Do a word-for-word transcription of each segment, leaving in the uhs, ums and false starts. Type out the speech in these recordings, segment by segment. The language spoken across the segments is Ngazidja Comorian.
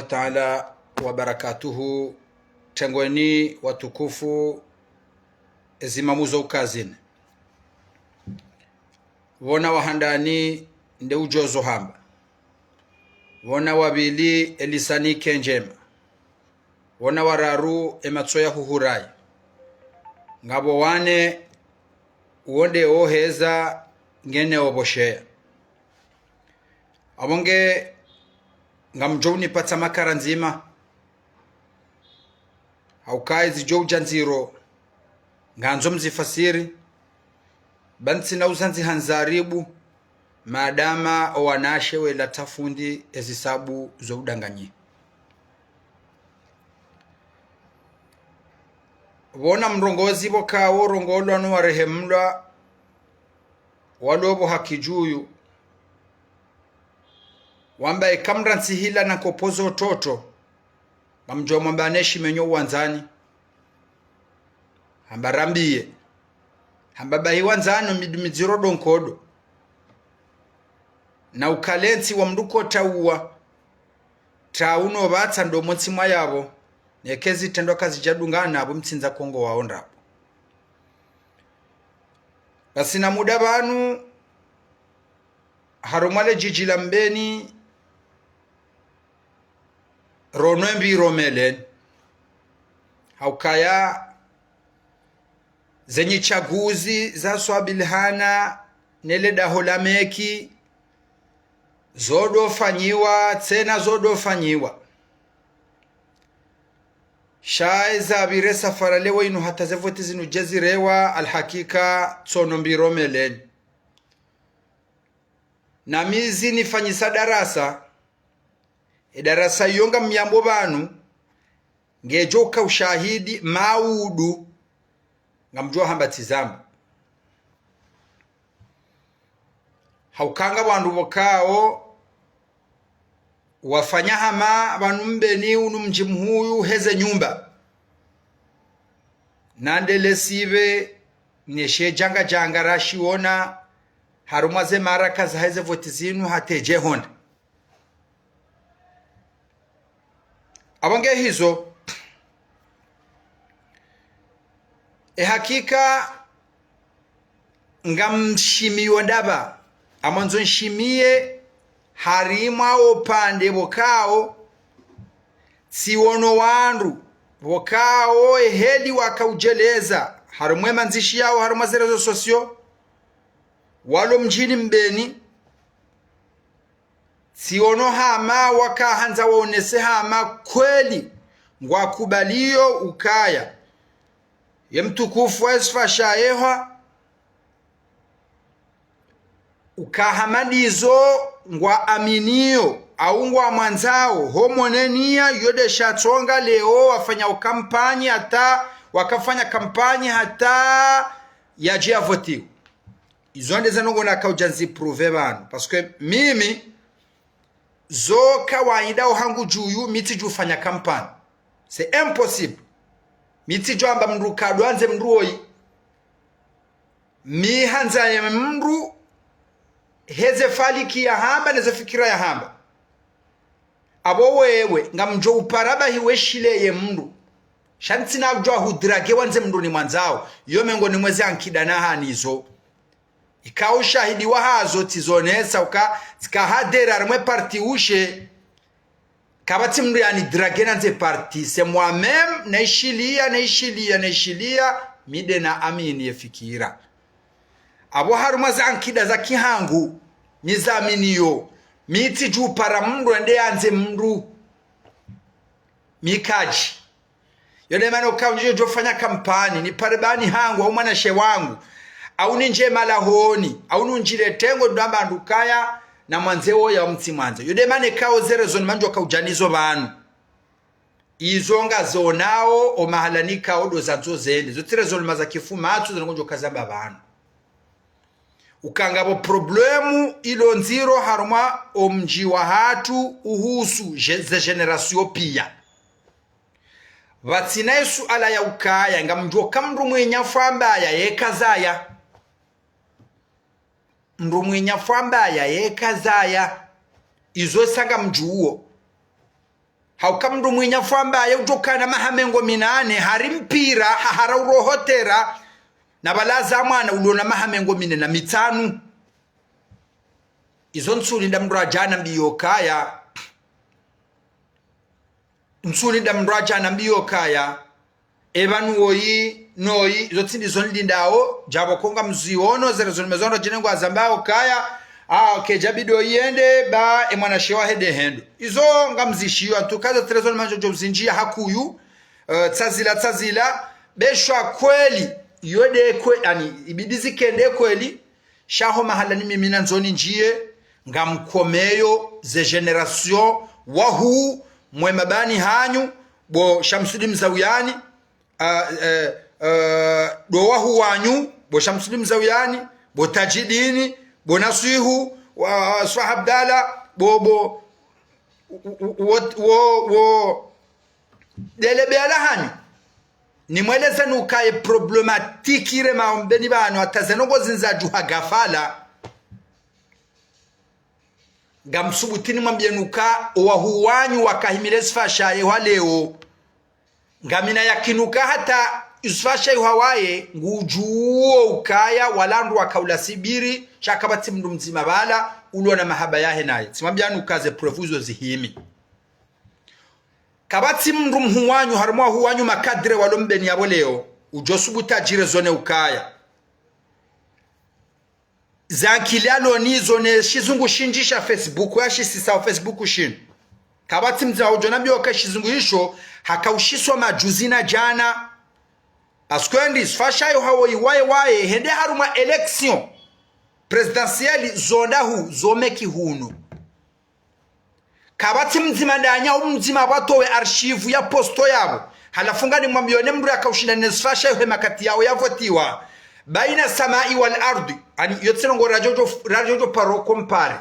Ta'ala wa barakatuhu. Tengweni watukufu, ezimamu zo ukazini. Pvona wa handani nde udjozo hamba. Pvona wa pvili elisani ke ndjema. Pvona wa raru ematso ya huhurai. Ngapvo wa ne uwo nde oheza ngene opvosheya. Apvo nge ngamdjo unipatsa makara ndzima. Hauka ezi djo udja ndziro, ngandzo mzifasiri, ba ntsina uzandzi handzaribu, madama owanashe wela tafundi ezisabu zo udanganyi. Pvona mrongozi pvoka wo rongolwa no warehemlwa, walo pvo haki djuyu, wamba eka mrantsi hila na nkopozo toto, ngamdjo mwamba ne shimenyo wandzani. Hamba rambiye. Hamba bahi wandzani midu midziro donkodo. Na ukalentsi wa mndu kota uwa. Ta uno pvatsa ndo montsi mwa yapvo. Neke zitrendwa kazidja dungana apvo mtsindza kongo waondrapvo. Basi na muda pvanu, harumwa le djidji la Mbeni, rono embi romeleni. Haukaya zenyi tsaguzi za swabilihana nele daho la meki, zo ndo fanyiwa, tsena zo ndo fanyiwa. Sha eza pvire safara lewo inu hata ze voti zinu dje zirewa, alhakika tsono mbi romeleni. Na mi zi nifanyisa darasa, e darasa iyo ngamyambo pvanu, ngedjo uka ushahidi maudu, ngamdjo hamba tsi zamba. Hauka nga wandru pvokao wafanya hama pvanu Mbeni unu mdji mhuu heze nyumba. Nandele sipve neshe djanga djanga rashiona harumwa ze maraka za heze voti zinu hata edje honda. Apvo nge hizo, e hakika ngamshimiyo ndapva, amwandzo nshimiye harimwa opvande pvokao, tsiono wandru pvokao eheli waka udjeleza, harimwa emandzishi yao, harimwa ze réseaux sociaux, walo mdjini Mbeni, tsiono hama waka handza waonese hama kweli ngwakubaliyo ukaya ye mtukufu wa Esfa Shaehwa, uka hama ndizo ngwaaminiyo, au ngwamwandzao, ho monenia, yo nde sha tsonga leo wafanya ukampanyi hata, wakafanya kampanyi hata yadje yavotiwe. Izo nde ze ndrongoo naka udja nzi prouver pvanu. Parce que mimi, zo kawaida ohangu djuyu, mi tsidjufanya kampanyi. C'est impossible. Mi tsidjwamba mndru kadjwandze mndru oyi. Mi handza ye mndru heze faliki yahamba, neze fikira yahamba. Apvo wewe, ngamdjo upara bahi weshile ye mndru. Sha ntsina udjwa hudrage wandze mndru nimwandzao. Yo mengo nimweze ankida na hanizo. Ikao ushahidi wahazo tsizonesa uka, tsika hadhwiri harimwa e parti ushe. Kapvatsi mndru yanidrage nandze parti, c'est moi-même, naishiliya, naishiliya, naishiliya, mi nde naamini ye fikira. Apvo harumwa za ankida za kihangu, nizaminiyo, mi tsidjupara mndru ende yandze mndru. Mi kadji. Yo nde mana uka undjidjo fanya kampanyi, nipare pvani hangu, au mwanashe wangu, au nindje malahoni, au nundjile tengo ndo amba ndukaya, namwandze oya au mtsimwandze. Yo nde mana ikao ze raisonnement ndjo ka udja nizo pvanu. Izo ngazonao, o mahala nikao ndo zandzo zende. Zo tsi raisonnement za kifumatsu, zo ndrongoo ndjo kazamba pvanu. Uka ngapvo problème ilo ndziro harumwa omdji wahatru uhusu ge-, ze génération piya. Pvatsina ye suala ya ukaya, ngamdjo ka mndru mwenye fwamba ya yeka zaya. Mndru mwenye fwamba ya yeka zaya. Izo sa ngamdjuwo. Hauka mndru mwinya fwamba ye udjokana maha mengo minane, hari mpira, hahara urohotera, na balaza mwana uliona maha mengo mine na mitsanu. Izo ntsulinda mndru adjana mbiyo kaya. Ntsulinda mndru adjana mbiyo kaya. Eba nuwoyi, noyi, izo tsi ndizo nlindao, djabo ko ngamziono, zere zo nimezono djine ngwazambao kaya, ah, kedjabidi oyende, ba, e mwanashe wahe de hendo. Izo ngamzishiyo, antuka zo tsi rezo nimandjo djo uzindjiya hakuyu, eh, tsazila, tsazila, beshwa kweli, yo de kwe-, ani, ibidi zikende kweli, sha ho mahala ni mimi nandzo nindjiye, ngamkomeyo ze génération wahu mwe mabani hanyu, bo Shamsudin Mzauyani, ah, eh, eh, do wahu wanyu, bo Shamsudin Mzauyani, bo Tajidini, bo Naswihu, wa, Swaha Abdala, bo, bo, wo, wo, wo, Dele be alahanyu. Nimweleze nuka ye problématique irema mbeni pvanu, hata ze ndrongoo zinu zadjuha ghafala. Ngamsubutu nimwambiye nuka, owahu wanyu wakahimile Yusufa Shayihwa leo. Ngamina yakini uka hata Yusufa Shayihwa waye, ngudjuwo ukaya wala wandru wakaula sibiri, sha kapvatsi mndru mdzima pvala, uliona mahaba yahe naye. Tsimwambiya nuka ze preuve izo zihimi. Kapvatsi mndru mhuu wanyu, harumwa wahuu wanyu makadre walo mbeni yapvo leo, udjo subutu adjire zone ukaya. Zankili alo nizo ne shizungu shindji sha Facebook, yashisisa o Facebook shinu. Kapvatsi mdzima udjo nambiya uka shizungu isho, hakaushiswa madjuzi na djana. Parce que ndi Yusufa Shayihwa woyi waye waye, hende harumwa élection présidentielle zonda hu, zomeki hunu. Kapvatsi mdzima ndanya, umdzima pvwatowe archive ya posto yapvo. Halafu nganimwambiyo ne mndru yakaushinda ne Yusufa Shayihwa he makati yawo yavotiwa. Baina samai wal ardi. Ani, yo tsi ndrongoo radjo djo, radjo djo paro compare.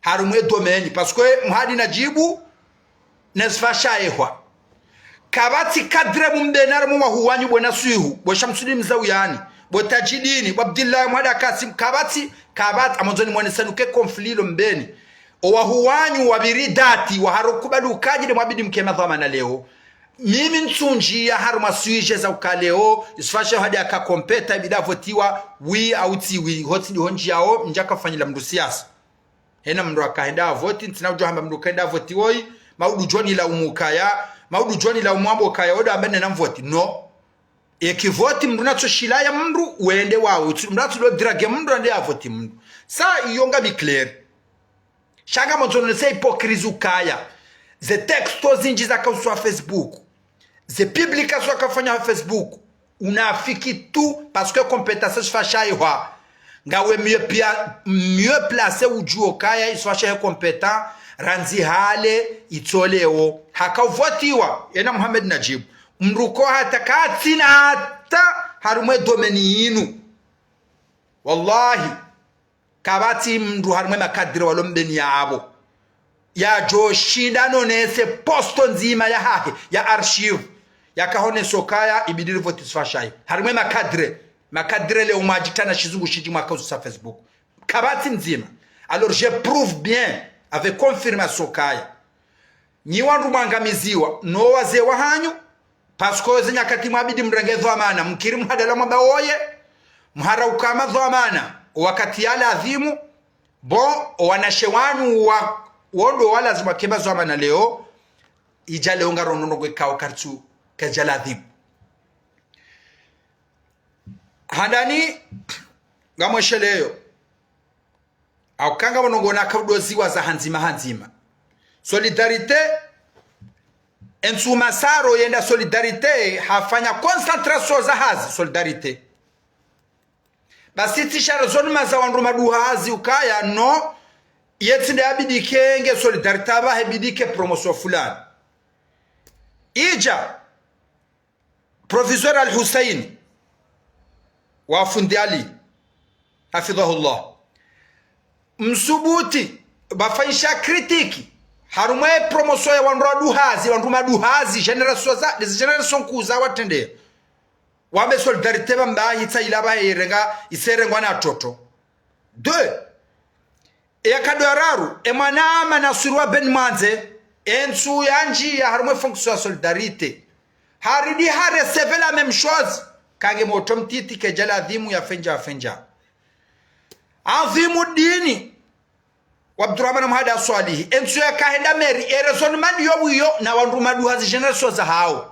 Harumwe domaine. Parce que Mhadi Nadjibu, ne Yusufa Shayihwa. Kapvatsi kadre mumbeni harumwa wahuu wanyu bo Naswihu, bo Shamsudin Mzauyani, bo Tajidini, bo Abdillahi Mwada Kasim, kapvatsi, kapvatsi, amondzo nimwonese nuka ye conflit ilo mbeni. Owahuu wanyu wapviri dati, waharo kubali ukaya nyi de mwabidi mke madhwamana leo. Mimi ntsundjiya harumwa sujet za uka leo, Yusufa Shayihwa hadi yaka compétent, ibidi yavotiwa, oui au tsi oui, hotsi ndiho ndjiyao, ndjaka fanyila mndru siasa. Hena mndru akahenda avoti, ntsina udjo hamba mndru kahenda avoti woyi, maudu djo nilaumu kaya, maudu djo nilaumu ambo kaya, odo amba nena mvoti. No. Eki voti mndru natso shilaya mndru, wende wawe, utsi, mndru atsudo drague mndru ande avoti mndru. Sa iyo ngami clair. Sha ngamwandzo nonese hypocrisie ukaya. Ze texto zindji zakauswa Facebook. Ze publication yakafanya ha Facebook, unafiki tu, parce que compétence Yusufa Shayihwa. Ngawe mieux pia-, mieux placé udjuwo kaya Yusufa Shayihwa compétent, randzi hale, itsolewo. Haka uvotiwa, yena Mohamed Nadjibu. Mndru ko hata katsina hata harumwe domaine yinu. Wallahi. Kapvatsi mndru harumwe makadre walo mbeni yapvo yadjo shinda nonese posto ndzima yahahe ya archive, yakahoneso kaya ibidi rivoti Yusufa Shayihwa. Harumwe makadre, makadre leo mwadjitana shizungu shindji mwakaususa Facebook. Kapvatsi mdzima. Alors je prouve bien, avec confirmation kaya. Nyi wandru mwangamiziwa, no wazee wahanyu, parce que ze nyakati mwabidi mrenge dhwamana, mkiri mhadala mwamba woye, mhara ukaya madhwamana, wakati ya ladhimu, bo, owanashe wanyu wa, wondo walazimu wake madhwamana leo, idja leo ngarono nogwe kao kartsu, kadja ladhimu. Handani, ngamwesheleyo. Hauka ngamwono ngona kaudoziwa za handzima handzima. Solidarité, entsu masaro yenda Solidarité, hafanya concentration za hazi Solidarité. Basi tsi shara zonu maza wandru maduha hazi ukaya, no, yetsi nde abidi kenge Solidarité aba hebidi ke promotion fulani. Idja, Professeur Al-Hussein wa Fundi Ali, hafidhahullah, msubuti, bafanyisha critique, harumwe promotion ya wandru waduhazi, wandru maduhazi, génération za, des générations nkuu za watrende. Wambe Solidarité bamba hitsa ilaba irenga, iserengwa na toto. Deux, eya kado ya raru, e mwanama Naswiru wa Ben Mwandze, Entsu yandjiya harumwa fonction ya Solidarité. Haridi ha recevoir la même chose. Kange motro mtiti kedja ladhimu ya fendja, fendja. Adhimu Dini. Wa Abdurahmane Mhada Swalihi. Entsu yakahenda mairie. E raisonnement yo wiyo na wandru maduha zi génération zahawo.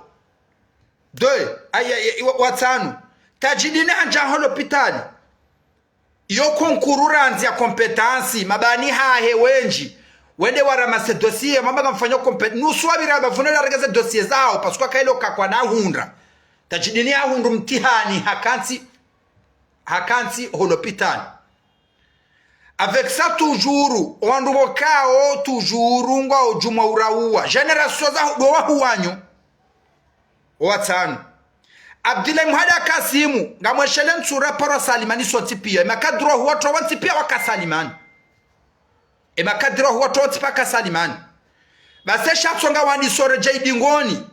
Deux. Ayi, ayi, ayi, wa, wa tsanu. Tadjidini handza ho lapitali. Iyo concours randzi ya compétence, mabani hahe wendji. Wende wa ramasse dossier, mamba ngamfanyo compét-, nusu wapvira bapvune la regeze dossier zawo, parce que kailo kakwa na hundra. Tadjidini ya hundru mtihani, hakantsi, hakantsi ho lapitali. Avec ça, toujours, wandru pvo kawo, toujours, ngwao djumwa urauwa. Génération za hu-, ndo wahu wanyu. Wa tsanu. Abdillahi Mhada Kasimu, ngamweshele ntsura paro salimani sontsi piya. E makadiri wahu watru wontsi piya waka salimani. E makadiri wahu watru wontsi piya waka salimani. Basi sha tsonga wandisore J D Ngoni.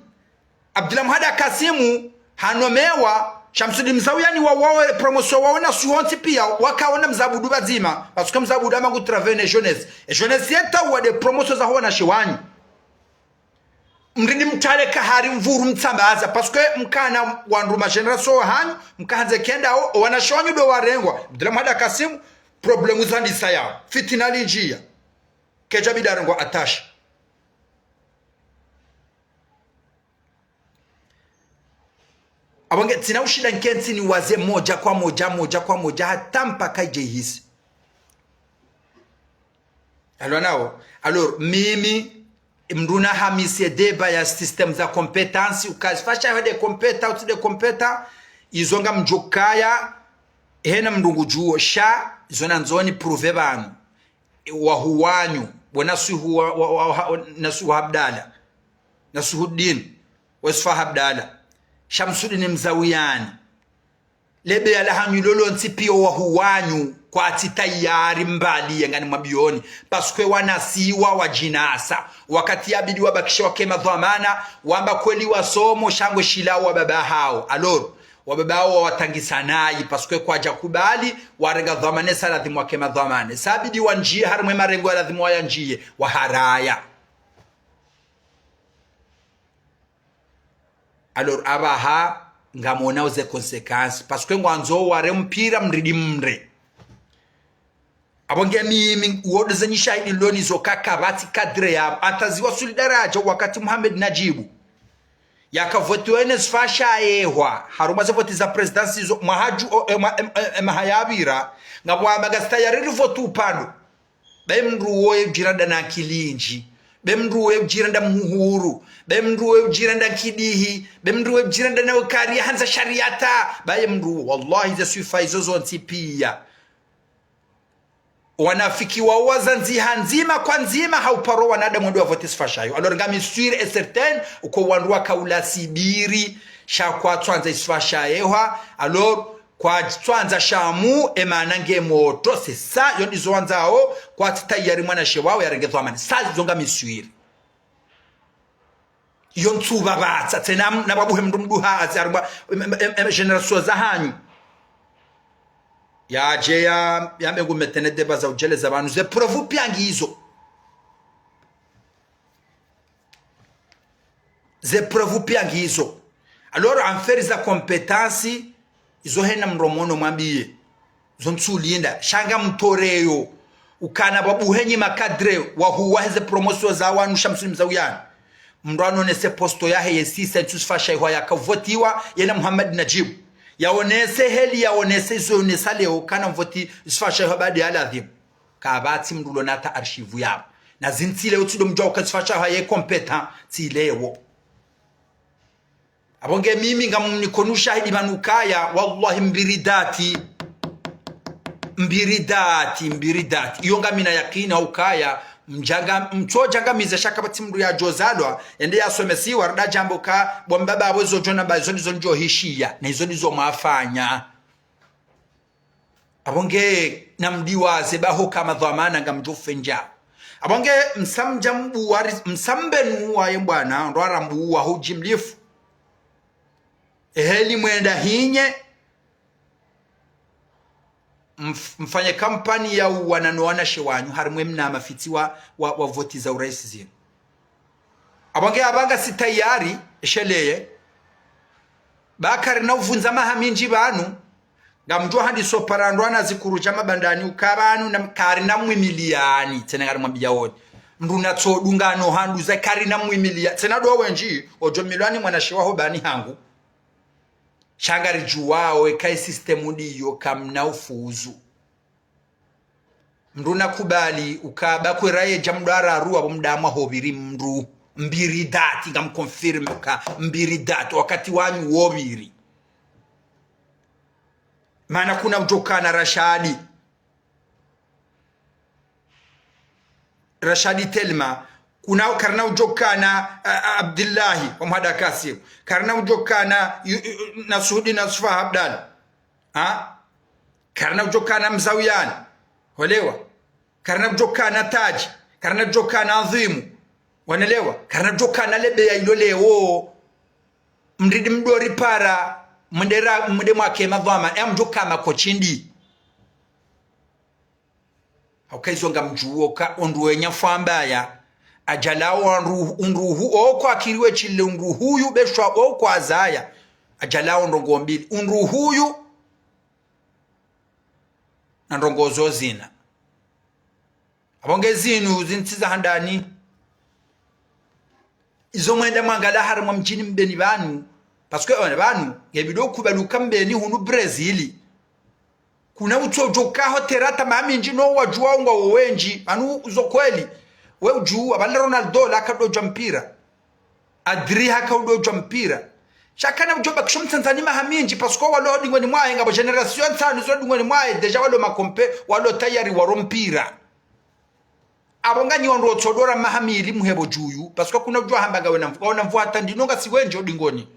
Abdillahi Mhada Kasimu, hanomewa, Shamsudini Mzauyani wa wawe promotion wawo na suhontsi piya, wakaona mzabudu pvadzima, parce que mzabudu ama ku travailler ne jeunesse. E jeunesse yeta wa de promotion za ho wanashe wanyu. Mridi mtale kahari mvuru mtsambaza, parce que mkana wandru ma génération hanyu, mkahandze kenda o, o wanashe wanyu ndo warengwa. Abdillahi Mhada Kasimu, problème zandisa ya. Fitina lindjiya. Kedja bidi arengwa attaché. Apvo nge, tsina ushinda nkentsi niwaze moja kwa moja, moja kwa moja, hata mpaka idje ihisi. Alwa nawo. Alors, mimi, mndru na hamise débat ya système za compétence, uka Sfaxayo de compétent, utsi de compétent, izo ngamdjo kaya, hena mndru ngudjuo, sha, izo nandzo ni prouver pvanu. Wahu wanyu, bo Nasuhu wa, wa, wa, wa, Nasuhu Abdallah. Nasuhuddin, Yusuf Abdallah, Shamsudini Mzauyani. Lebe yala hanyu lolontsi piya wahu wanyu kwatsi tayari mbali yengani mwa biyoni. Parce que wanasiwa wadjinasa. Wakati yabidi wabakishe wake madhwamana, wamba kweli wasomo sha ngwe shila wa baba hawo. Alors, wa baba hawo wawatangisa nayi, parce que kwadja kubali, warenga dhwamana sa ladhimu wake madhwamana. Sa bidi wandjiye, harimwa e marengo ya ladhimu wayandjiye, waharaya. Alors, apvaha, ngamwonao ze conséquences. Parce que ngwandzo ware mpira mridi mre. Apvo nge mimi, uwo ndo ze nyishahidi loni zo ka kapvatsi cadre yapvo. Hata ziwasuli daradja wakati Mohamed Nadjibu. Yakavotiwa ne Sfaxayo, harumwa ze voti za présidence zo, mwaha dju, o, e, mwa, e, e, e, maha yapvira. Ngapvo amba ngasitayari rivoti upvandru. Be mndru woye udjiranda na akili ndji. Be mndru woye udjiranda mhuru. Be mndru woye udjiranda nkidihi. Be mndru woye udjiranda na ukari handza shariata. Baye mndru, wallahi, ze swifa izo zontsi piya. Wanafiki wawo wazandziha ndzima kwa ndzima, ha uparo wanadamu ndo wavoti Sfaxayo. Alors, ngami sûr et certain, uka wandru wakaula sibiri, sha kwatswandza Sfaxayo, alors, kwatswandza shamu, e mana nge motro, c'est ça, yo ndizo wandzao, kwatsi tayari mwanashe wawo yarenge dhwamana. Sa zo ngami sûr. Yo ntsu pvapvatsa, tsena m-, na pvwabuhe mndru mduha, azi harumwa, em, em, em, em, génération za hanyu. Yadje ya, yambe ngu mettre ne débat za udjeleza pvanu. Ze preuves piya ngizo. Ze preuves piya ngizo. Alors, affaire za compétence, izo hena mndru mwono mwambiye. Zo ntsu linda. Sha ngamtoreyo. Ukana pvwabuhe nyi ma cadre, wahuwa heze promotion za wanu Shamsudini Mzauyani. Mndru anonese poste yahe ye sisa ntsu Sfaxayo yakavotiwa, yena Mohamed Nadjibu. Yaonese heli, yaonese izo yonesa leo, kana mvoti Sfaxayo baada ya ladhimu. Kapvatsi mndru lona hata archive yapvo. Na zintsi leo tsi ndo mdjuwa uka Sfaxayo ye compétent, tsi leo. Apvo nge mimi ngamnikonu shahidi pvanu ukaya, wallahi mbiri dati. Mbiri dati, mbiri dati. Iyo ngamina yakini ukaya, mdjanga, mtsodjangamiza sha kapvatsi mndru yadjozalwa, yende yasomesiwa, rida djambo ka, bo mbaba apvo izo djona ba, izo ndizo ndjo hishiya, na izo ndizo mwafanya. Apvo nge namdiwaze baho ka madhwamana ngamdjo fendja. Apvo nge msamdja mbuwa ri-, msambenu wa ye mbwana, ndo arambuwa hudji mlifu. Eheli mwenda hinyi, mf-, mfanye kampani ya uwana no wanashe wanyu, harimwa e mna mafitsi wa, wa, wa voti za urais zinu. Apvo nge apvanga si tayari, esheleye. Ba karina uvundza maha mindji pvanu, ngamdjo handisa upara ndrwana zikuru dja mabandani uka pvanu na karina mwimiliani, tsena ngarimwambiyaoni. Mndru natsodunga no handuza karina mwimilia, tsena ndo wendji, odjo milwani mwanashe waho bani hangu. Sha ngaridjuwao eka ye système ndiyo kamna ufuzu. Mndru nakubali uka ba kwera yedja mndru araru apvo mdamwa ho pviri mndru. Mbiri dati, ngamconfirme uka mbiri dati, wakati wanyu wo pviri. Mana kuna udjokana Rashadi. Rashadi Telma. Kuna, karina udjokana, a, a, Abdillahi wa Mhada Kasim. Karina udjokana, yu, yu, Nasuhudi Nasufa Abdallah. Ha? Karina udjokana Mzawiyani. Walewa. Karina udjokana Taji. Karina udjokana Adhimu. Wanelewa. Karina udjokana lebeya ilo leo. Mndridi mdori para. Mndera, mnde mwake madhwama. E mdjokama kochindi. Hauka izo ngamdjuwo ka undru wenya fwambaya. Adjalawo undru, undru hu, oko akiriwe shile undru huyu beshwa oko azaya. Adjalawo ndrongo mbili. Undru huyu na ndrongo zo zina. Apvo nge zinu zintsi za handani. Izo mwenda mwangala harimwa mdjini Mbeni pvanu. Parce que, eh, pvanu, ngebidi ukubali uka Mbeni hunu Brazil. Kuna utsodjoka ho terata maha mindji no wadjuwa unga wo wendji. Pvanu uzo kweli. We udjuwa, pvale Ronaldo la kadodja mpira. Adri haka udodja mpira. Sha kana udjo bakisho mtsandzani maha mindji, parce que walo dingoni mwaye, ngapvo génération ntsanu zo dingoni mwaye, déjà walo makompe, walo tayari waro mpira. Apvo nganyi wandru otsodora maha mili muhepvo djuyu, parce que kuna udjuwa hamba ngawe na mvu-, ngawe na mvu hata ndino ngasi wendji odingoni.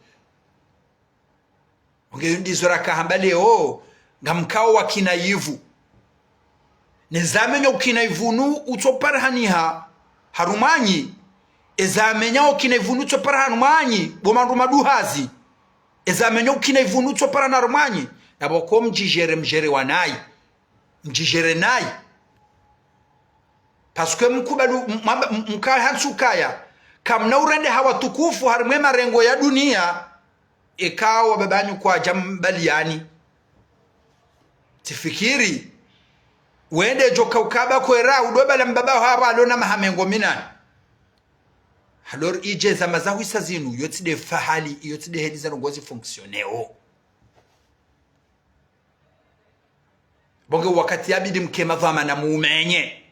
Onge ndizo raka hamba leo, ngamkao wakina yivu. Nezamenyo ukina ivunu utsopara haniha, harumwanyi. Ezamenya ukina ivunu utsopara harumwanyi, bo mandru maduhazi. Ezamenyo ukina ivunu utsopara na harumwanyi. Yapvo ko mdjijere mjere wa nayi. Mdjijere nayi. Parce que mkubalu, m-, mwamba, m-, mkaya hantsu kaya. Kamna urende hawa tukufu harimwe marengo ya dunia. Eka wa babanyu kwadja mbaliyani. Tsifikiri. Wende djoka ukaba kwera, udobala mbaba hapvo alona maha mengo minane. Alors, idje zama za hwisa zinu, yo tsi nde fahali, yo tsi nde heli za ndrongo zi fonctionner o. Bo nge wakati yabidi mke madhwamana muumenye.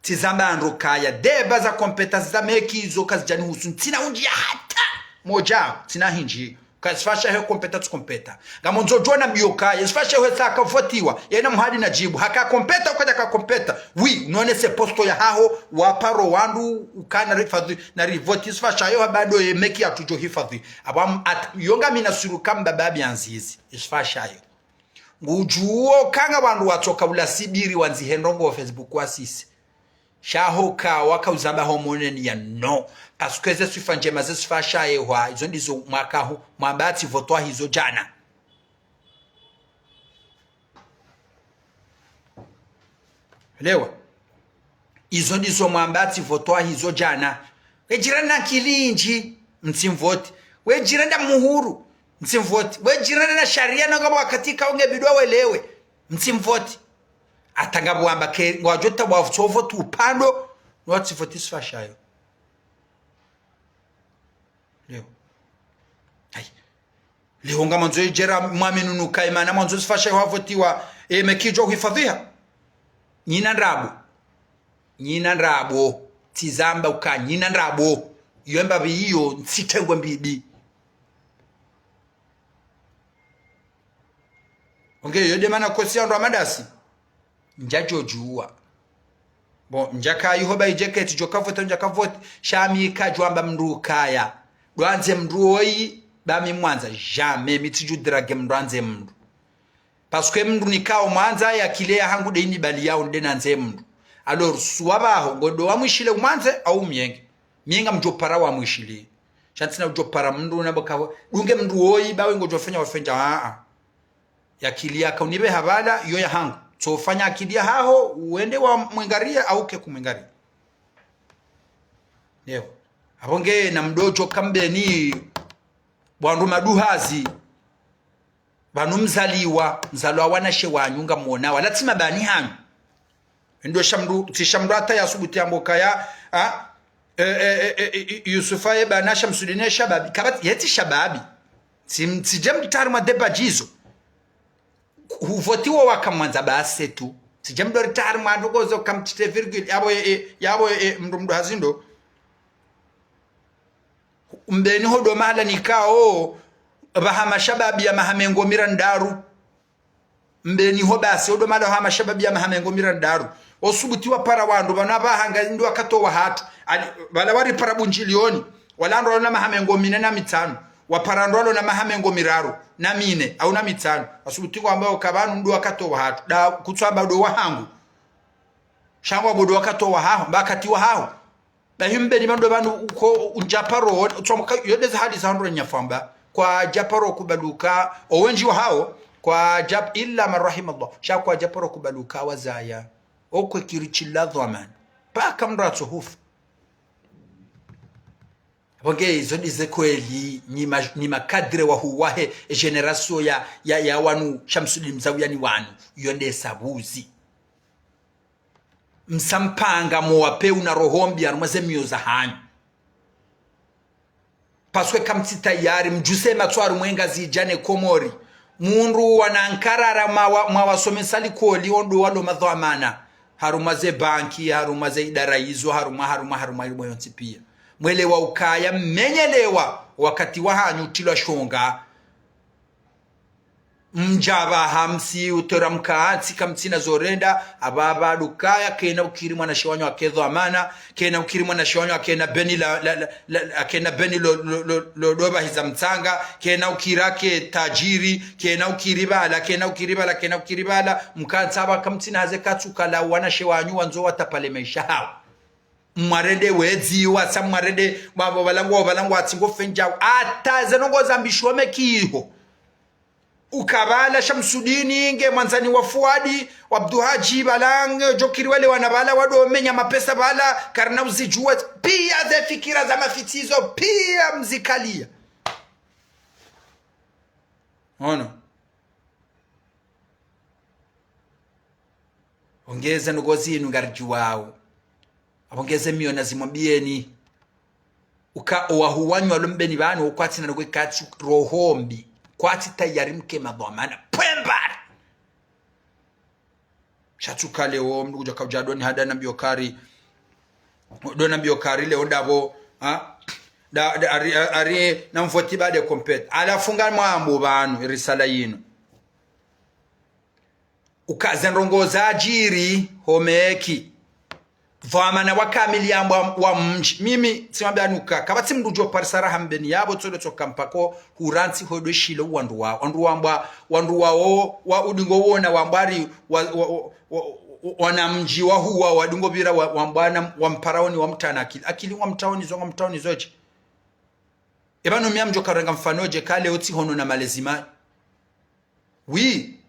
Tsizamba ndro kaya, débat za compétence za meki izo kazidjani husu, ntsina undji ya hata modja, ntsina hindji. Ka isifasha he compétence compétence. Ngamondzo djona biyo kaya, isifasha he saka votiwa, yena Mhadi Nadjibu, haka compétence, ukadja ka compétence. Oui, none se posto ya haho, waparo wandru, ukana rifadhi, na rivoti, isifasha yo bado ye meki yatsudjo hifadhi. Apvo am-, at-, yo ngami na suru kamba babi anzizi, isifasha yo. Ngudjuwo kanga wandru watsoka ula sibiri wandzihe ndrongo Facebook wasise. Sha hoka waka uzamba ho moneni ya no. Parce que ze swifa ndjema ze swifa sha yehwa, izo ndizo mwaka hu, mwamba tsi votwa hizo djana. Lewa. Izo ndizo mwamba tsi votwa hizo djana. We jirani na akili ndji, mtsimvoti. We jirani nda muhuru, mtsimvoti. We jirani na sharia na ngapvo wakati ka unge bidwa welewe, mtsimvoti. Hata ngapvo wamba ke, ngwadjo ta wavutso voti upando, no watsivoti isifasha yo. Leo. Ayi. Leo ngamandzo idjera mwami nunu kaimana mwandzo isifasha yo havotiwa, e, meki idjo hifadhiha. Nyina ndrabo. Nyina ndrabo. Tsizamba uka nyina ndrabo. Yo mbapvi iyo ntsitengwe mbidi. Onge yo nde mana kosi ya ndo amadasi. Ndjadjo djuwa. Bon, ndjaka iho ba idjeketi djoka vote, ndjaka vote. Sha mi kadjwamba mndru kaya. Ndo andze mndru oyi, ba mi mwandza. Jamais, mi tsidju drague mndru andze mndru. Parce que mndru nikao mwandza ye akili ya hangu nde inibaliyawo nde nandze mndru. Alors, suwa baho, ngondo wamwishile umwandze, au myenge. Myenga mdjo para wamwishile. Sha ntsina udjo para mndru na boka, dunge mndru oyi, bawe ngodjo fanya wafenja, a, a. Ye akili yaka unibe habala, yo ya hangu. Tsofanya akili ya haho, uwende wamwengariye, au ke kumwengariye. Leo. Apvo nge namdodjo ka Mbeni, wandru maduhazi, pvanu mzaliwa, mzalwa wanashe wanyu ngamwona, wala tsi mabani hanyu. Ndo sha mndru, tsi sha mndru hata yasubuti yambe ukaya, ha? E, e, e, e, e, Yusufa ye bana Shamsudini ye shababi, kapvatsi, ye tsi shababi. Tsi, tsi dje mtari mwa deba djizo. Huvotiwa wakamwandza basi tu. Tsi dje mdori tari mwa ndrongo zo kamtsite virgule, yapvo, e, e, yapvo, e, mndru mduhazi ndo. Mbeni ho ndo mahala nikao, pvahama shababi ya maha mengo mirandaru. Mbeni ho basi, ho ndo mahala hama shababi ya maha mengo mirandaru. Osubuti wapara wandru, pvanu apvaha nga ndo wakati wahatru. Ali, pvala waripara Bundjilioni, wala wandru walo na maha mengo mine na mitsanu. Wapara wandru walo na maha mengo miraru, na mine, au na mitsanu. Wasubuti kwamba uka pvanu ndo wakati wahatru. Nda kutsu amba ndo wahangu. Sha ngwambo ndo wakati wahaho, mba wakati wahaho. Bahi Mbeni pvanu ndo pvanu uko undjaparo, utsomoka, yo ndeze hali za ndro nyafamba. Kwadjaparo kubaluka, owendji wahawo, kwadjap-, illa man rahima Allah. Sha kwadjaparo kubaluka wazaya. Okwe kiri shila dhwamana. Paka mndru atsohufa. Apvo nge izo ndize kweli, nyi ma-, nyi makadre wahuwahe, e génération ya, ya, ya wanu Shamsudini Mzawiyani wanu. Yo nde sabuzi. Msampanga mo wapvewu na roho mbi harumwa ze miyo zahanyu. Parce que kamtsi tayari, mdjuse matso harumwa e Ngazidja ne Komori. Mundru wana nkarara mwa-, mwawasomesa likoli, wo ndo walo madhwamana. Harumwa ze banki, harumwa ze idara izo, harumwa, harumwa, harumwa ilimo yontsi pia. Mwelewa ukaya, mmenyelewa, wakati wahanyu utrilwa shonga. Mdja pvaha msi utora mkantsi kamtsina zo renda, apvapva ndo ukaya, kena ukiri mwanashe wanyu ake dhwamana, kena ukiri mwanashe wanyu akena beni la, la, la, la, akena beni lo, lo, lo, lo, lo pvahiza mtsanga, kena ukiri ake tajiri, kena ukiri pvala, kena ukiri pvala, kena ukiri pvala, mkantsi apva kamtsina haze katsuka la wanashe wanyu wandzo watapale maesha hawo. Mwarende wedzi, wasa mwarende, wa, wa, pvala ngwa, pvala ngwa, tsi ngo fendjao. Hata ze ndrongo zambishwa meki iho. Uka pvala Shamsudini, nge mwandzani wa Fuadi, wa Abdu Hadji, pvala nge djokiri wale wana pvala, wado menya mapesa pvala, karina uzidjuwa, pia ze fikira za mafitsi izo, pia mzikalia. Ono. Apvo nge ze ndrongo zinu ngaridjuwao. Apvo nge ze miyo nazimwambiyeni. Uka owahuwanyu walo Mbeni pvanu, wo kwatsina ndrongo ikatsu roho mbi. Kwatsi tayari mke madhwamana. Pwembari. Sha tsuka leo, mndru kudja kaudja doni hada nambiyo kari. Doni nambiyo kari leo ndapvo, ha? Da, da, ari, ari, namvoti bade kompet. Halafu ngamwambo pvanu, irisala yinu. Uka ze ndrongo zadjiri ho meki. Dhwamana wa kamili yambwa wa mdji. Mimi, tsimwambiyani uka, kapvatsi mndru djo parisa raha Mbeni yapvo tsolo tsoka mpako, hurantsi hodwe shilo wandru wa, wandru wambwa, wandru wa o, wa udingo wona wambwa ari, wa, wa, wa, wa, wa, wana mdji wahuwa, wadingo pvira wa, wambwa na, wa mparaoni, wa mtana akili. Akili wa mtaoni zo, wa mtaoni zo dje. Eba no mia mdjo karenga mfano dje, kale otsi hono na malezi mayi. Oui.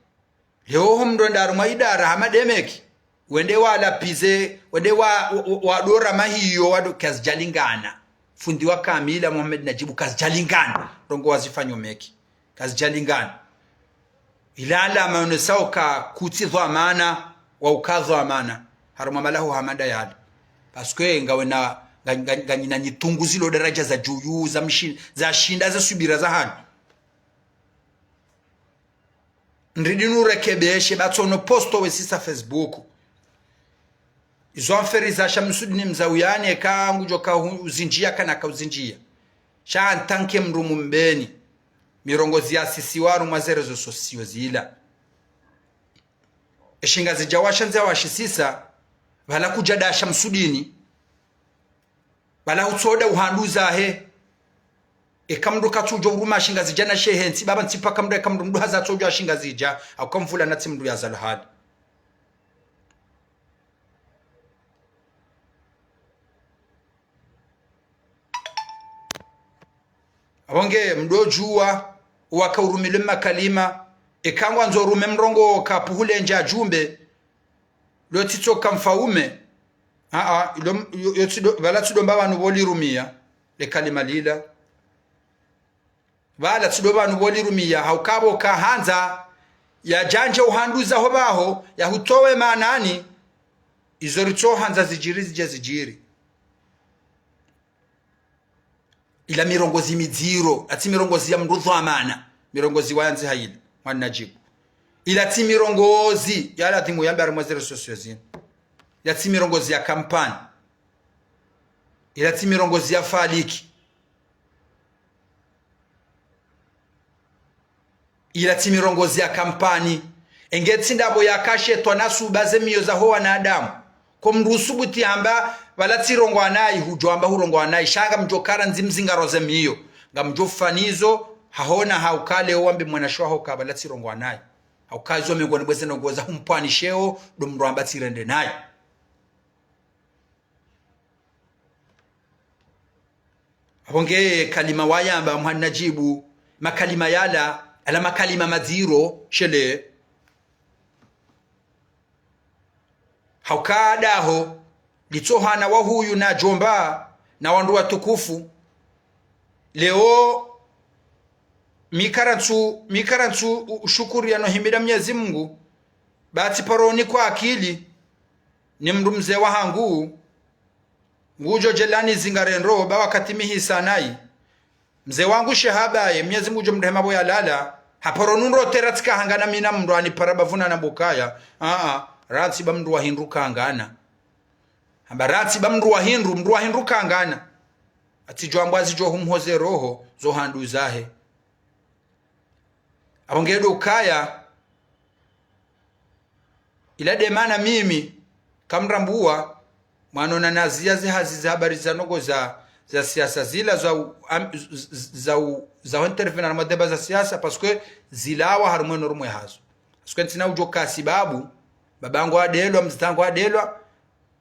Leo ho mndru enda harumwa idara hama demeki. Wende walapize, wende wa, wa, wa, wadora mahiyo, wado kazidjalingana. Fundi wa kamila, Mohamed Najibu, kazidjalingana. Ndrongo wazifanyo meki. Kazidjalingana. Ila alama yonesao ka kutsi dhwamana, wa uka dhwamana. Harumwa mahala ho hama nda yale. Parce que ngawe na, nga, nga, nganyina nyitungu zilo daraja za djuyu, za mshi-, za shinda, za subira za hanyu. Ndridi nurekebeshe, ba tsono posto wesisa Facebook. Izo amferi za Shamsudini Mzawiyani eka ngudjo ka hu-, uzindjiya kana ka uzindjiya. Sha antanke mndru mu Mbeni. Mirongozi yasisiwa harumwa ze réseaux sociaux zila. Eshingazidja washandza washisisa, pvala kudja da Shamsudini. Pvala hutsoda uhanduza he. Eka mndru katsudjo uruma Shingazidja na shehe ntsi, baba ntsi paka mndru eka mndru mduhazi atsodjo Shingazidja, hauka mvula na tsi mndru yazalwa hali. Apvo nge mdodjuwa, waka urumile makalima, eka ngwandzo urume mrongo kapuhule ndja djumbe, lo tsi tsoka mfaume, Aa, ilo, yo, yo tsido, pvala tsido mba pvanu pvo lirumiya, le kalima lila. Pvala tsido pvanu pvo lirumiya, hauka pvo kahandza, yadjandje uhanduza ho pvaho, yahutowe maanani, izo ritsohandza zidjiri zidje zidjiri. Ila mirongozi midziro, atsi mirongozi ya mndru dhwamana, mirongozi wa yandzi hayili, mwana Najibu. Ila tsi mirongozi, ya ladhimu yambe harimwa ze réseaux sociaux zinu. Ila tsi mirongozi ya kampani. Ila tsi mirongozi ya faliki. Ila tsi mirongozi ya kampani. Enge tsi ndapvo yakashetwa na suba ze miyo za ho wanadamu. Ko mndru usubuti hamba, pvala tsirongoa nayi, hudjo hamba hurongoa nayi. Sha ngamdjo kara ndzimzingaro ze miyo. Ngamdjo fanizo, hahona hauka leo wambe mwana shwaho ka pvala tsirongoa nayi. Hauka zo mengoni mweze ndrongoo za humpwani sheo, ndo mndru hamba tsirende nayi. Apvo nge kalima wayamba mwana Najibu, makalima yala, ala makalima madziro, shele. Hauka daho, litsohana wahuyu na djomba, na wandru watukufu. Leo, mi karantsu, mi karantsu u-, ushukuri yano himida Mnyezi Mungu, ba tsi paro nikwa akili, ni mndru mze wahangu, ngudjo djelani zingarendro, ba wakati mi hisa nayi. Mze wangu Shehaba ye, Mnyezi Mungu ngudjo mrehema pvo yalala, haparo nundro tera tsika hangana mi na mndru anipara bapvuna na bukaya. Aa, rantsi ba mndru wa hindru kangana. Hamba rantsi ba mndru wa hindru, mndru wa hindru kangana. Atsidjo ambwa zidjo humhoze roho, zo handuzahe. Apvo nge ndo ukaya, ila nde mana mimi, kamrambuwa, mwanona naziya ze hazi za habari za ndrongoo za, za siasa zila za u-, am-, z-, z-, za u-, za u-intervenir harimwa débat za siasa, parce que zilawa harimwa eno rumwe hazo. Parce que ntsina udjo ka sibabu, babangu adelwa, mdzadze wangu adelwa,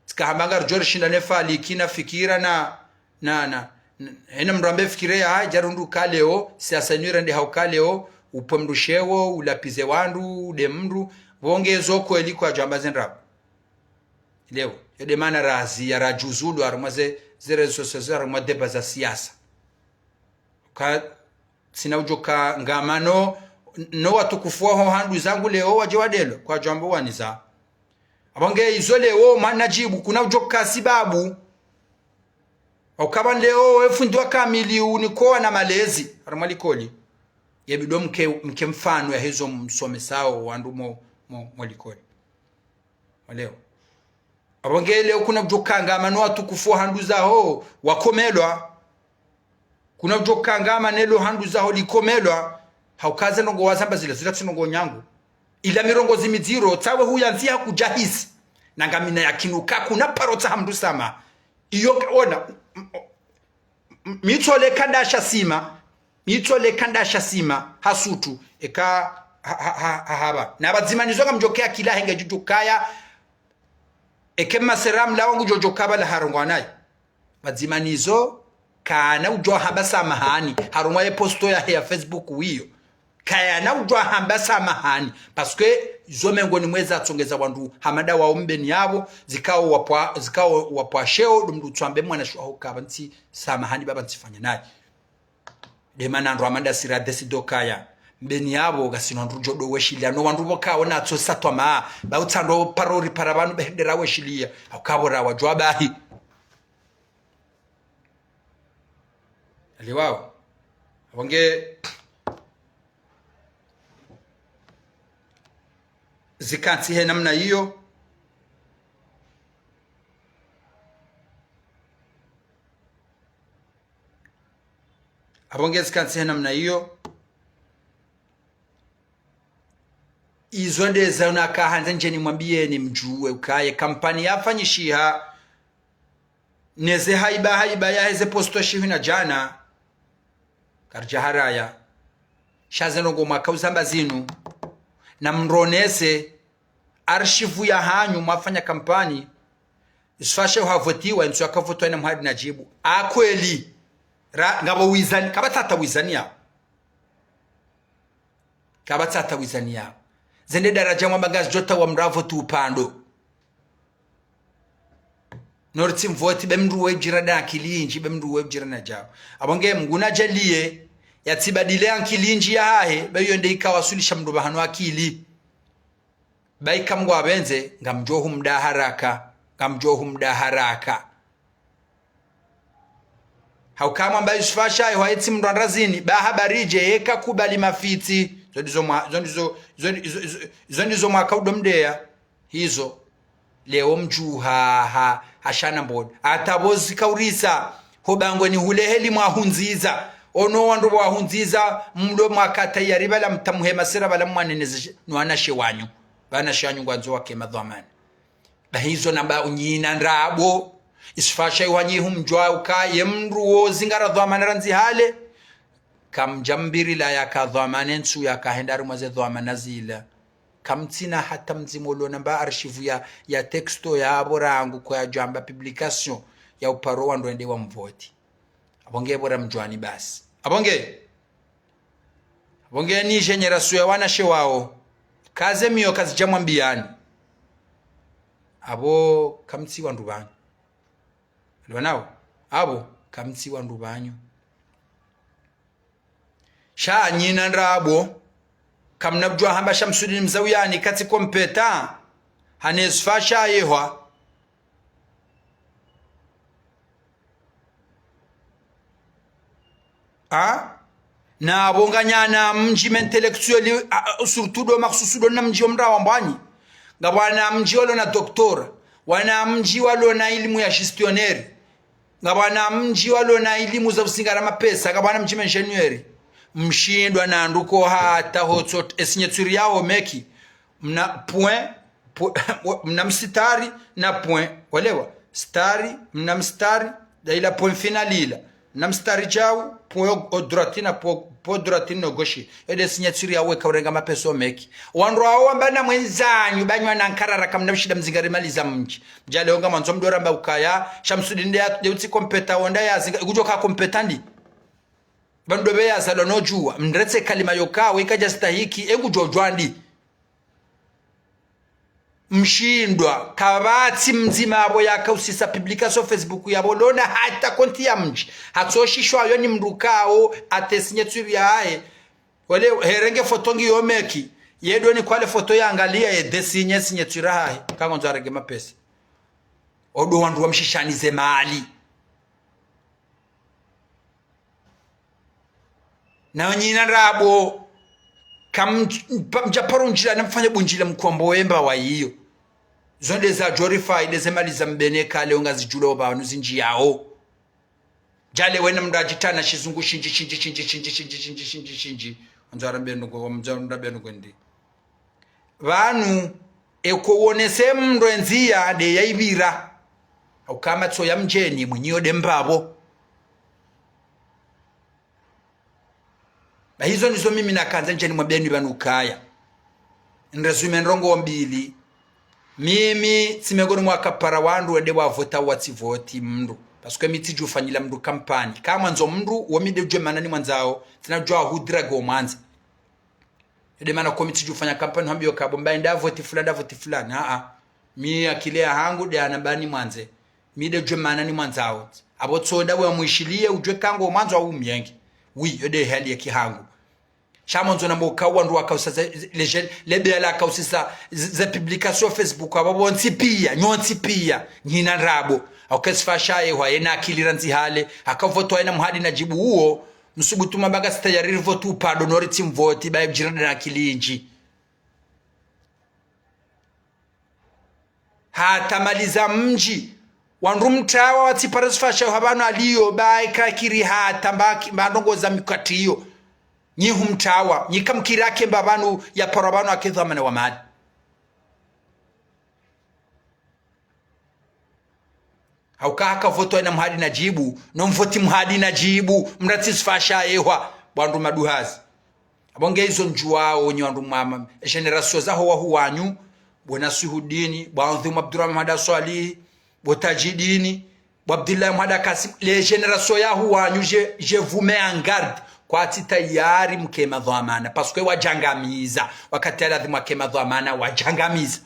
tsika hamba ngaridjo rishinda ne faliki na fikira na, na, na, na, hena mndru ambe fikira ya, djarundru ka leo, siasa inu irende hauka leo, upve mndru sheo, ulapize wandru, ude mndru, pvo nge zo kweli kwadjo amba ze ndrabo. Leo, yo nde mana razi, ya radjuzulu, harimwa ze, ze réseaux sociaux, harimwa débat za siasa. Ka, tsina udjo ka ngamano, no watukufu waho handuza ngu leo wadje wadelwa, kwadjo amba waniza. Apvo nge izo leo mwana Najibu, kuna udjo ka sibabu. Hauka pvanu leo we fundi wa kamili unikowa na malezi, harimwa likoli. Ye bidi mke, mke mfano ya hezo msomesao wandru mo, mo, mo likoli. Waleo. Apvo nge leo kuna udjo ka ngamano watukufu wahanduza ho, wakomelwa. Kuna udjo ka ngamano leo handuza ho likomelwa, hauka ze ndrongoo wazamba zila, zila tsi ndrongoo nyangu. Ila mirongozi midziro, tsawe huyandziha kudjahisi. Na ngamina yakini uka kuna paro tsaha mndru samaha. Iyo ka-, ona, m-, m-, m-, mi tsole kandasha sima, mi tsole kandasha sima, hasutu, eka ha, ha, ha, ha, haba. Na pvadzima nizo ngamdjo kaya kila henge djudju kaya, eke masera mlawa ngudjo djo ka pvala harongoa nayi. Pvadzima nizo, kana udjo hamba samahani, harimwa ye posto yahe ya Facebook wiyo. Kayana udjo hamba samahani, parce que zo mengoni mweza tsongeza wandru hamada wao mbeni yapvo, zikao wapva, zikao wapva sheo, ndo mndru tswambe mwana shwaho ka pvantsi samahani ba pvantsi fanya nayi. Nde mana ndro amanda sira desi do kaya. Mbeni yapvo, ngasina ndru djo do weshiliya. No wandru pvo kaona tso satwa ma. Ba utsandro paro ripara pvanu be hende ra weshiliya. Hauka pvo ra wadjuwa bahi. Aliwao. Apvo nge zikantsi he namna iyo. Apvo nge zikantsi he namna iyo. Izo nde zaona ka handza ndjeni mwambiyeni mdjuwe ukaye kampani yafanyishiha. Neze haiba, haiba yaheze posto shihwi na djana. Karidja haraya. Sha ze ndrongoo mwaka uzamba zinu. Na mronese. Arshivu ya hanyu mwafanya kampani. Isfashe uhavotiwa, intsu yakavotiwa ina Mhadi Najibu. A kweli. Ra, ngapvo wizani, kapvatsi hata wizani yapvo. Kapvatsi hata wizani yapvo. Zende daraja mwamba ngazidjo tawa mravo tu upando. Nori tsi mvoti, be mndru we udjira na akili indji, be mndru we udjira na djao. Apvo nge Mngu nadjaliye, yatsibadile akili indji yahahe, be yo nde ikawaswilisha mndru pvahanu akili. Ba ika Mngu apvendze, ngamdjo humda haraka, ngamdjo humda haraka. Hauka mwamba Yusufa Shaihu yetsi mndru wa ndazini, ba habari dje yeka kubali mafitsi. Zo ndizo mwa-, zo ndizo, zo ndi-, zo, zo, zo ndizo mwaka udo mdeya. Hizo. Leo mdjuha, ha, ha shana mboni. Hata pvo zikaurisa, ho bangweni hule heli mwahundziza. Ono wandru wahundziza, mlo mwaka tayari pvala mtamuhe masera pvala mwaneneze sh-, no wanashe wanyu. Wanashe wanyu ngwandzo wake madhwamana. Ba hizo namba unyina ndrabo. Yusufa Shaihu wanyi humdjua uka ye mndru wo zingara dhwamana randzi hale. Kamdjambiri la yaka dhwamana ntsu yaka henda harimwa ze dhwamana zila. Kamtsina hata mdzima ulo namba archive ya, ya texto yapvo rangu ko yadjamba publication ya uparo wandru wende wamvoti. Apvo nge pvo ramdjuani basi. Apvo nge. Apvo nge ni génération ya wanashe wao. Kaze miyo kazidja mwambiani. Apvo kamtsi wandru pvanyu. Lwanao. Apvo kamtsi wandru pvanyu. Sha nyina ndrabo. Kamna kudjua hamba Shamsudini Mzauyani katsi kompeta. Hane Yusufa Shaihu. Ha? Na apvo nganyana mdji ma intellectuel, a, a, surtout do maksusu do na mdji wa mndra wa mbwanyi. Ngapvo wana mdji walo na doctorat, wana mdji walo na ilimu ya gestionnaire, ngapvo wana mdji walo na ilimu za usingara mapesa, ngapvo wana mdji ma ingénieur. Mshindwa na nduko hata hotso, e signature yaho meki. Mna point, po-, mna msitari na point, walewa. Stari, mna msitari, da ila point final ila. Mna msitari djau, point au droite na po-, point droite no gauche. Ede signature yawe kaurenga mapesa meki. Wandru wao wamba na mwenzanyu, ba nyi wana nkarara kamna mshinda mzingare mali za mdji. Mdjale onga mwandzo mdora mba ukaya, Shamsudini nde ya, nde utsi kompeta wonda ya zinga, ikudjo ka kompeta ndi. Pvandru be yazalwa no djua, mndretse kalima yoka, weka dja stahiki, engudjo djua ndi. Mshindwa, kapvatsi mdzima apvo yakausisa publication Facebook yapvo lona hata konti ya mdji. Hatsoshishwa yo ni mndru kao, ate signature yahahe. Wale, herenge foto ngiyo meki. Yedo ni kwale foto yangalia ye dessine signature yahahe. Kangondzo arenge mapesa. Odo wandru wamshishanize mali. Na nyina ndrabo, kam-, pa-, mdja paro ndjila na mfanye bundjila mkombo wemba wa iyo. Zo nde za Jorify, nde ze mali za mbene kale, onga zidjulo pvanu zindji yao. Djale wena mndru adjitana shizungu shindji, shindji, shindji. Wandzo arambe nuko, wandzo arambe nuko ndi. Pvanu, eko wonese mndru endziya nde yaipvira. Hauka matso ya mdjeni, mwinyi yo nde mbapvo. Na hizo ndizo mimi nakandza ndjeni mwambeni pvanu kaya. Nrezume ndrongoo mbili. Mimi, tsi mengoni mwa kapara wandru wende wavota watsivoti mndru. Parce que mi tsidjufanyila mndru kampani. Kamwandzo mndru, wo mi nde udjuwa mana nimwandzao, tsina udjuwa hudrage wo mwandza. Yo nde mana ko mi tsidjufanya kampani hambiyo kabo mba nda voti fulani, nda voti fulani. Aa. Mi akili yahangu nde ana mba nimwandze. Mi nde udjuwa mana nimwandzao. Apvo tso nda we mwishiliye udjuwe kango mwandzo au myenge. Oui, yo nde hali ya kihangu. Sha mwandzo na mboka wandru wakausisa ze, ze, les jeunes, le bela kausisa ze, ze publication Facebook, apvo pvontsi piya, nyontsi piya, nyina ndrabo. Hauka Yusufa Shaihu, yena akili randzi hale, hakavotwa yena Muhadi Nadjibu uwo, msubutu mamba ngasi tayari rivoti upvandro nori tsi mvoti, ba ye udjira na akili indji. Hata mali za mdji. Wandru mtawa watsipara Yusufa Shaihu hapvanu aliyo, ba ikakiri hata mba ki-, mba ndrongoo za mikati iyo. Nyi humtawa, nyi kamkiri ake mba pvanu, yaparwa pvanu ake dhwamana wa mali. Hauka hakavotwa yena Muhadi Nadjibu, no mvoti Muhadi Nadjibu, mndru tsi Yusufa Shaihu, bo wandru maduhazi. Apvo nge izo ndjuwao nyi wandru mwama, e génération za ho wahu wanyu, bo Naswihudini, bo Adhimu Abdurahmani Swalihi, bo Tadjidini, bo Abdillahi Muhada Kasim, les générations ya ho wanyu, je, je vous mets en garde, kwatsi tayari mke madhwamana, parce que wadjangamiza, wakati ya ladhimu wake madhwamana, wadjangamiza.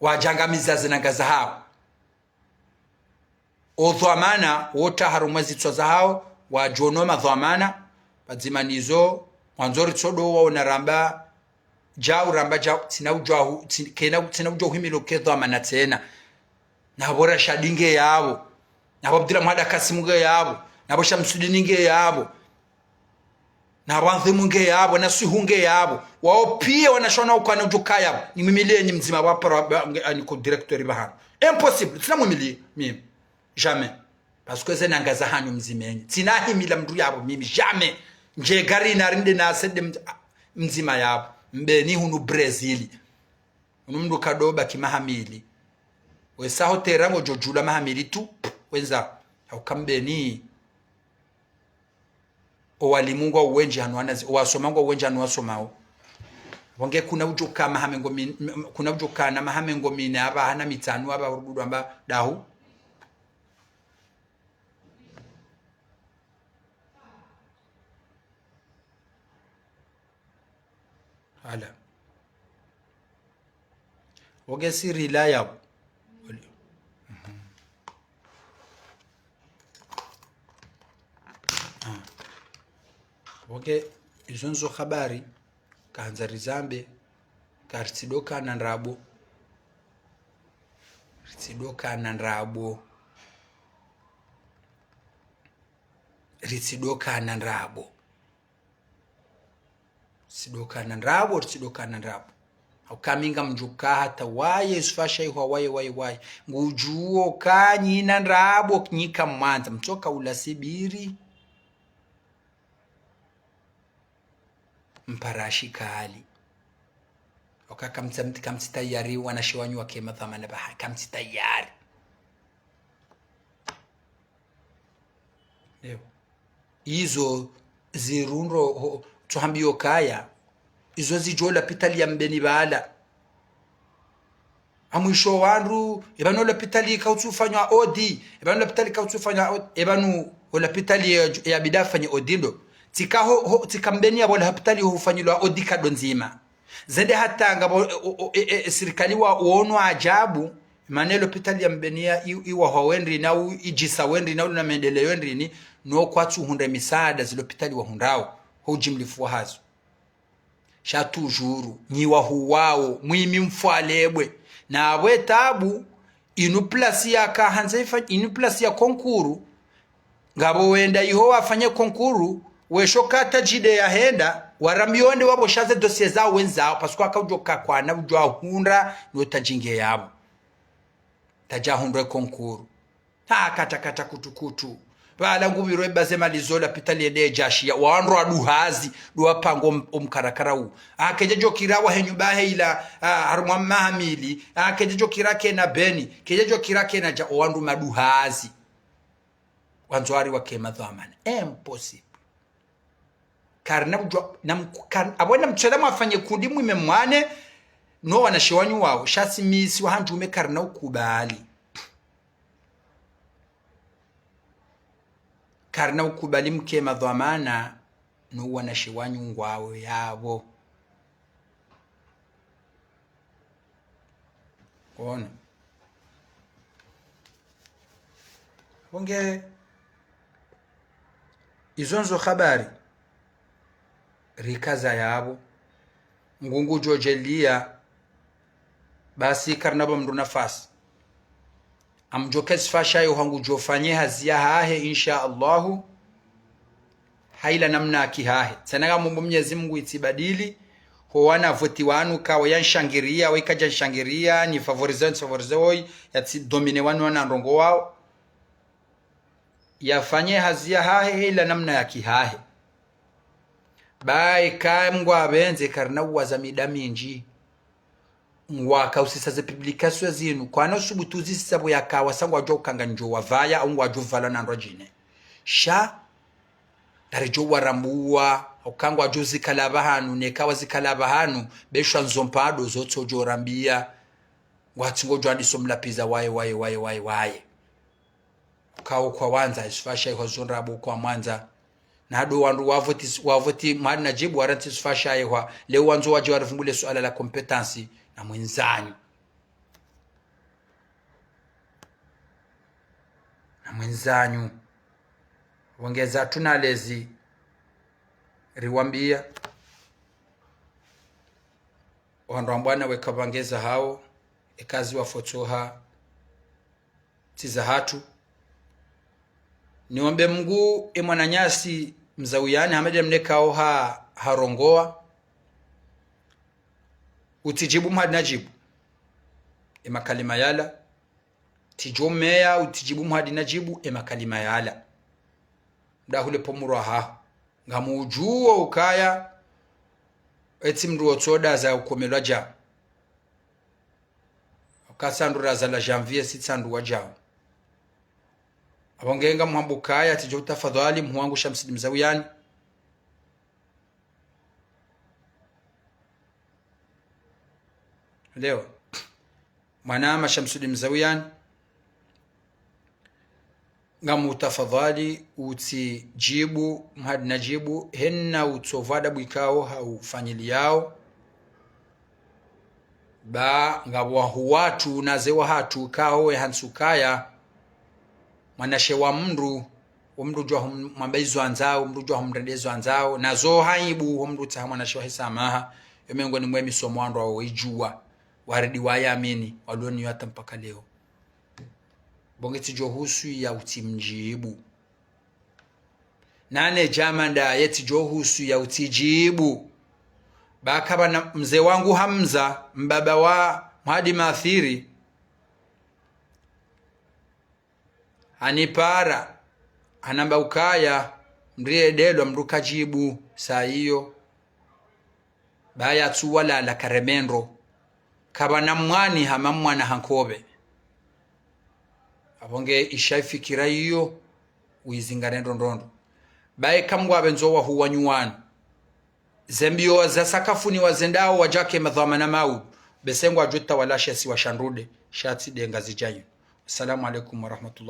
Wadjangamiza zinanga zahao. O dhwamana, wota harumwa zitswa zahao, wadjono madhwamana, pvadzima nizo, wandzo ritsodo waona ramba, djau ramba djau, tsina udjua hu-, tsi-, kena, tsina udjua uhimilo ke dhwamana tsena. Na pvo Rashadi nge yapvo. Na pvo Abdullah Muhada Kasimu nge yapvo. Na pvo Shamsudini nge yapvo. Na pvo Andhimu nge yapvo, na Swihu nge yapvo. Wao pia wanashioni ukana udjuka yapvo. Ni mimi le nyi mdzima wapara wa, wa, nge, ani ko directeur pvahanu. Impossible. Tsina mimi le, mimi. Jamais. Parce que zenanga zahanyu mzimenye. Tsina himila mndru yapvo, mimi. Jamais. Nje gari na rinde na sede mdz-, mdzima yapvo. Mbeni hunu Brazil. Unu mndru kado baki maha mili. Wesa hotera ngodjo djula maha mili tu, wendza. Hauka Mbeni. O walimu ngwao wendji hanu wanazi, o wasoma ngwao wendji hanu wasomao. Pvo nge kuna udjoka maha mengo min-, m-, m-, kuna udjoka na maha mengo mine apvaha na mitsanu apvaha urududu amba dahu. Hala. Pvo nge siri la yapvo. Mhm. Ah. Pvo nge izo ndzo habari, kahandza rizambe, karitsidokana ndrabo. Ritsidokana ndrabo. Ritsidokana ndrabo. Ritsidokana ndrabo, ritsidokana ndrabo. Hauka mi ngamdjuka hata waye, Yusufa Shaihwa waye, waye, waye. Ngudjuo ka nyina ndrabo, nyi kamwandza. Mtsoka ula sibiri. Mpara shikali. Oka kamtsa-, kamtsi tayari, wanashe wanyu wake madhwamana pvaha, kamtsi tayari. Leo. Izo zirundro ho, tsohambiyo kaya. Izo zidjo lapitali ya Mbeni pvala. Amwisho wandru, epvanu lapitali kautsu fanywa audit, epvanu lapitali kautsu fanywa audit, epvanu lapitali ya, ya bidi afanye audit ndo. Tsika ho, ho, tsika Mbeni yapvo lapitali ho ufanyilwa audit kado ndzima. Zende hata ngapvo, o, o, e, e, sirikali wa uono ajabu, mana lapitali ya Mbeni ya i, iwahwa wendri na u, idjisa wendri na uluna maendeleo wendri ni, no kwatsu hundra misaada zilapitali wahundrao, ho ujimlifu wahazo. Sha toujours, nyi wahuwao, mwimi mfwalebwe. Na apvo etabu, inu place ya kahandza ifa-, inu place ya concours, ngapvo wenda iho wafanye concours, wesho ka tadjide yahenda, warambiwa wende wapvoshaze dossier zao wendzao, parce que akaudjo kakwana, udjo ahundra, no tadji nge yapvo. Tadja hundre concours. Ha, kata, kata, kutu, kutu. Pvala ngupviro ebaze mali zo lapitali yende yadjashiya. Wandru waduhazi, duwapango om-, omkarakara u. Ha, kedje djokira wahenyu bahe ila, ha, harumwa maha mili. Ha, kedje djokira kena Beni. Kedje djokira kena dja, owandru maduhazi. Wandzo wari wake madhwamana. Impossible. Karina udjua, na mku-, kar-, apvo na mtswela mwafanye kundi mwime mwane, no wanashe wanyu wao, sha si mi si wahandrume karina ukubali. Karina ukubali mke madhwamana, no wanashe wanyu ngwao yapvo. Ona. Pvo nge, izo ndzo habari. Rikaza yapvo. Ngu ngudjo djeliya. Basi karina pva mndru nafasi. Amdjoke Yusufa Shaihwa ngudjo fanye hazi yahahe, insha Allahu. Ha ila namna ya kihahe. Tsena ngamomba Mnyezi Mungu itsibadili. Ho wana voti wanu ka waya nshangiriya, waikadja nshangiriya, ni favoriser, ni favoriser woyi, yatsi dominer wanu wana ndrongo wao. Yafanye hazi yahahe, ha ila namna ya kihahe. Bayi ka Mngu apvendze karina uwaza mida mindji. Ngwakausisa ze publication zinu, kwana usubutu uzisisa pvo yakawa sa ngwadjo ukanga ndjo wavaya, au ngwadjo vala na ndrwadjine. Sha, ngaridjo warambuwa, uka ngwadjo zikala pvahanu, neka wazikala pvahanu, beshwa ndzo mpado zotsodjo rambiya, ngwatsi ngodjo andiso mlapviza waye, waye, waye, waye, waye. Ukao kwawandza, Yusufa Shaihwa zo ndrabo kwamwandza. Na hado wandru wavoti, wavoti Mohamed Najib warantsi Yusufa Shaihwa. Leo wandzo wadje warivumbule suala la compétence na mwendzanyu. na mwendzanyu. Wongeza tuna lezi riwambia. Wandru ambwana weka pvangeza hao, eka ziwafotsoha, tsi zahatru. Niombe Mngu, e mwananyasi Mzauyani, hama de mnekao ha, harongoa. Utsijibu mhadi na jibu e makalima yala. Tsidjo meya, utsijibu mhadi na jibu e makalima yala. Mdahule po murwa haho. Ngamudjuo ukaya, etsi mndru otsoda za ukomelwa dja. Ka tsandu raza la janvier, si tsandu wadjao. Apvo nge ngamhambo ukaya, tsidjo utafadhali, mhu wangu Shamsidi Mzauyani. Leo. Mwanama Shamsudi Mzauyani, ngamutafadhali utsijibu mhadi na jibu, hena utsovu adabu ikao haufanyiliyao. Ba ngapvo wahu watru na ze wahatru ikao we hantsi ukaya mwanashe wa mndru, wo mndru udjua humwamba izo andzao, wo mndru udjua humrende izo andzao, na zo haibu, wo mndru utsaha mwanashe wahe samaha. Yo mengoni mwe misomo wandru wawo idjua, waridi wayamini, walio nayo hata mpaka leo. Bo nge tsidjo husu ya utsimjibu. Nane djama ndaye tsidjo husu ya utsijibu. Ba kapvana mze wangu Hamza, mbaba wa Mhadi Maathiri, hanipara, hanamba ukaya, mndru ye delwa, mndru kajibu, sa iyo. Ba yatsu walala karemendro. Kapvana mwani hama mwana hankopve. Apvo nge isha ifikira iyo, uizingare ndrondrondro. Ba eka Mngu apvendzo wahu wanyu wanu. Ze mbio za sakafuni wazendao wadjake madhwamana mau. Bese ngwadjo tawalasha si washandrude, sha tsi de Ngazidja yinu. Assalamu alaikum warahmatullahi